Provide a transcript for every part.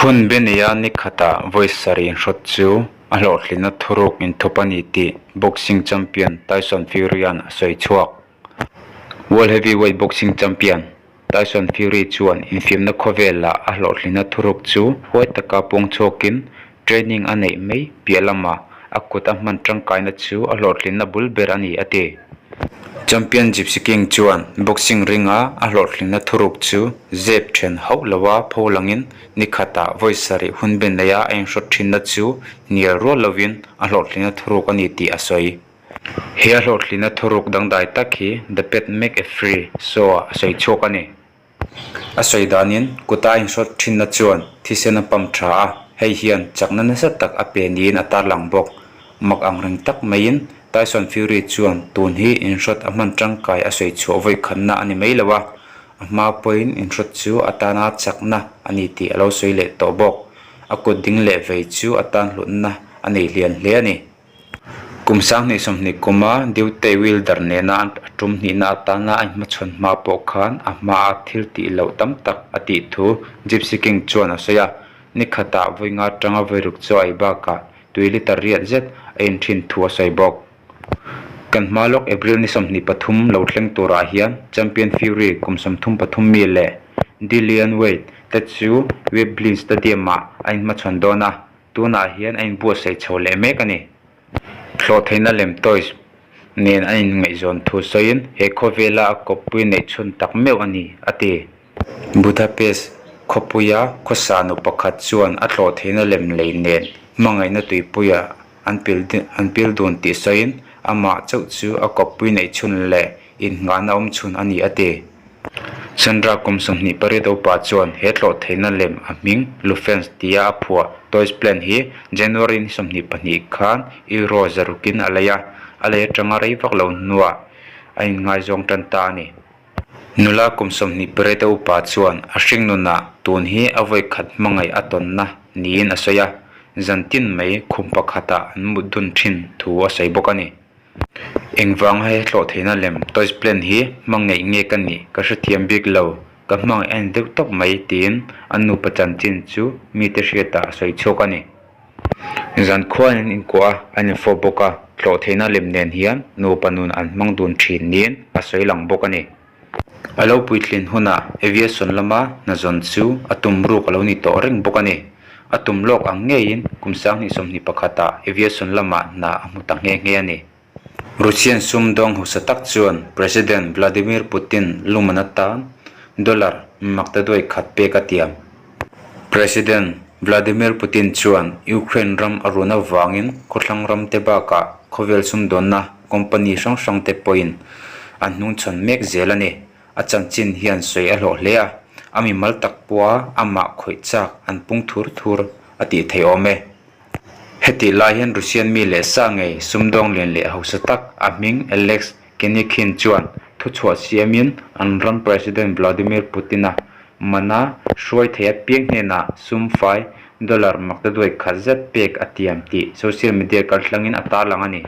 Hun Benny-a ni khatah vawi sarih inhrawt chu a hlawhtlinna thuruk inthup a ni tih boxing champion Tyson Fury-a'n a sawi chhuak. World Heavyweight Boxing Champion Tyson Fury chuan infiamna khawvelah a hlawhtlinna thuruk chu huai taka pawng chhuakin training a neih mai piah lamah a kut a hman tangkaina chu a hlawhtlinna bul ber a ni, a ti. Champion Gypsy King chuan boxing ringa a hlawhtlinna thuruk chu zep then hauh lova pho langin ni khatah vawi sarih hun ben neia a inhrawt thinna chu hnial rual lovin a hlawhtlinna thuruk a ni tih a sawi. He a hlawhtlinna thuruk dangdai tak hi The Pat McAfee show-ah a sawi chhuak a ni. A sawi danin kuta a inhrawt thinna chuan thisen a pump tha a, hei hian chakna nasa tak a pe niin a tarlang bawk. Mak ang reng tak maiin Tyson Fury chuan tun hi inhrawt a hman tangkai a sawi chhuah vawi khatna a ni mai lo a, a hma pawhin inhrawt chu a tana chakna a ni tih a lo sawi leh tawh bawk. A kut ding leh vei chu a tan hlutna a nei hlian hle a ni. Kum sanghnih sawmhnih kuma Deontay Wilder nena a tum hnihna atana a inhmachhawn hma pawh khan a hmaa thil tih loh tam tak a tih thu Gypsy King chuan a sawi a, ni khatah vawi nga atanga vawi ruk chaw a ei bakah tui litre riat zet a inthin thu a sawi bawk. Kan hma lawk April ni 23 lo thleng turah hian Champion Fury kum 33 mi leh Dillian Whyte te chu Wembley Stadium-ah a inhmachhawn dawn a, Tunah hian a inbuatsaih chho leh mek a ni. Thlawhtheihna lem toys nen an inngaihzawn thu sawiin he khawvela a kawppui neih chhun tak meuh a ni, a ti. Budapest khawpuia khawsa nu pakhat chuan a thlawhtheihna lem lei nen hmangaihna tuipuia an an pil dun tih sawiin amah chauh chu a kawppui neih chhun leh innghahna awm chhun a ni, a ti. Sandra kum 28 upa chuan he tlawh theihna lem a hming Lufens tia a phuah Toys Plan hi January ni 22 khan Euro zarukin a lei a, a lei atanga rei vak lo hnuah a inngaizawng tan ta a ni. Nula kum 28 upa chuan a hring nunah tun hi a vawi khat hmangaih a tawnna niin a sawi a, zan tin mai khum pakhatah an mut dun thin thu a sawi bawk a ni. Engvanga he hlawh theihna lem toys plan hi hmangaih nge ka nih ka hrethiam bik lo, ka hmangaih a ni deuh tawp mai tiin a nupa chanchin chu mite hriatah a sawi chhuak a ni. Zankhuain an inkuah a, an infawp bawk a, hlawh theihna lem nen hian nupa nun an hmang dun thin niin a sawi lang bawk a ni. A lo puitlin hunah aviation lama hna zawn chu a tum ruk a lo ni tawh reng bawk a ni. A tum lawk ang ngeiin kum sanghnih sawmhnih pakhatah aviation lamah hna a hmu ta nghe nghe a ni. Russian sumdawng hausa tak chuan President Vladimir Putin luman atan dollar maktaduai khat pek a tiam. President Vladimir Putin chuan Ukraine ram a run avangin khawthlang ram te bakah khawvel sumdawnna company hrang hrang te pawhin an hnungchhawn mek zel a ni. A chanchin hian sawi a hlawh hle a, a mimal tak pawha amah khawih chak an pung thur thur a tih theih awm e. Hetih lai hian Russian mi leh sa ngei sumdawng lian leh hausa tak a hming Alex Kenikhin chuan thuchhuah siamin an ram President Vladimir Putin-a mana hruai thei apiang hnenah sum fai dollar maktaduai khat zet pek a tiam tih social media kaltlangin a tarlang a ni.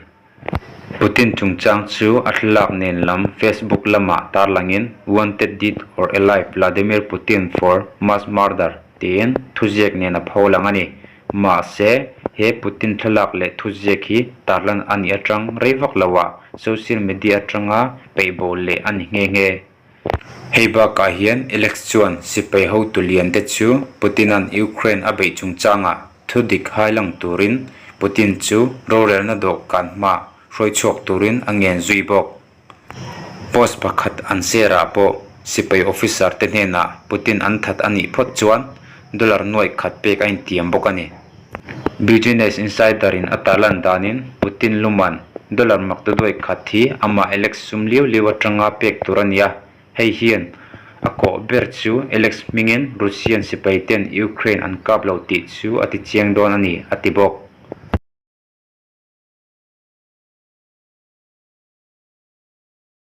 Putin chungchang chu a thlalak nen lam Facebook lamah tarlangin Wanted dead or alive Vladimir Putin for mass murder tiin thuziak nen a pholang a ni. Mahse, he Putin thlalak leh thuziak hi tarlan a nih atang rei vak loah social media atanga peihbo leh a ni nghe nghe. Hei bakah hian Alex chuan sipai hotu lian te chu Putin-a'n Ukraine a beih chungchangah thu dik hai lang turin Putin chu rorelna dawhkan hmaah hruai chhuak turin a ngen zui bawk. Post pakhat an share ah pawh sipai officer te hnenah Putin an that a nih phawt chuan dollar nuaih khat pek a intiam bawk a ni. Business Insider in a tarlan danin Putin luman dollar maktaduai khat hi amah Alex sum liau liau atanga pek tur a ni a, hei hian a kawh ber chu Alex hmingin Russian sipai ten Ukraine an kap lo tih chu a ti chiang dawn a ni, a ti bawk.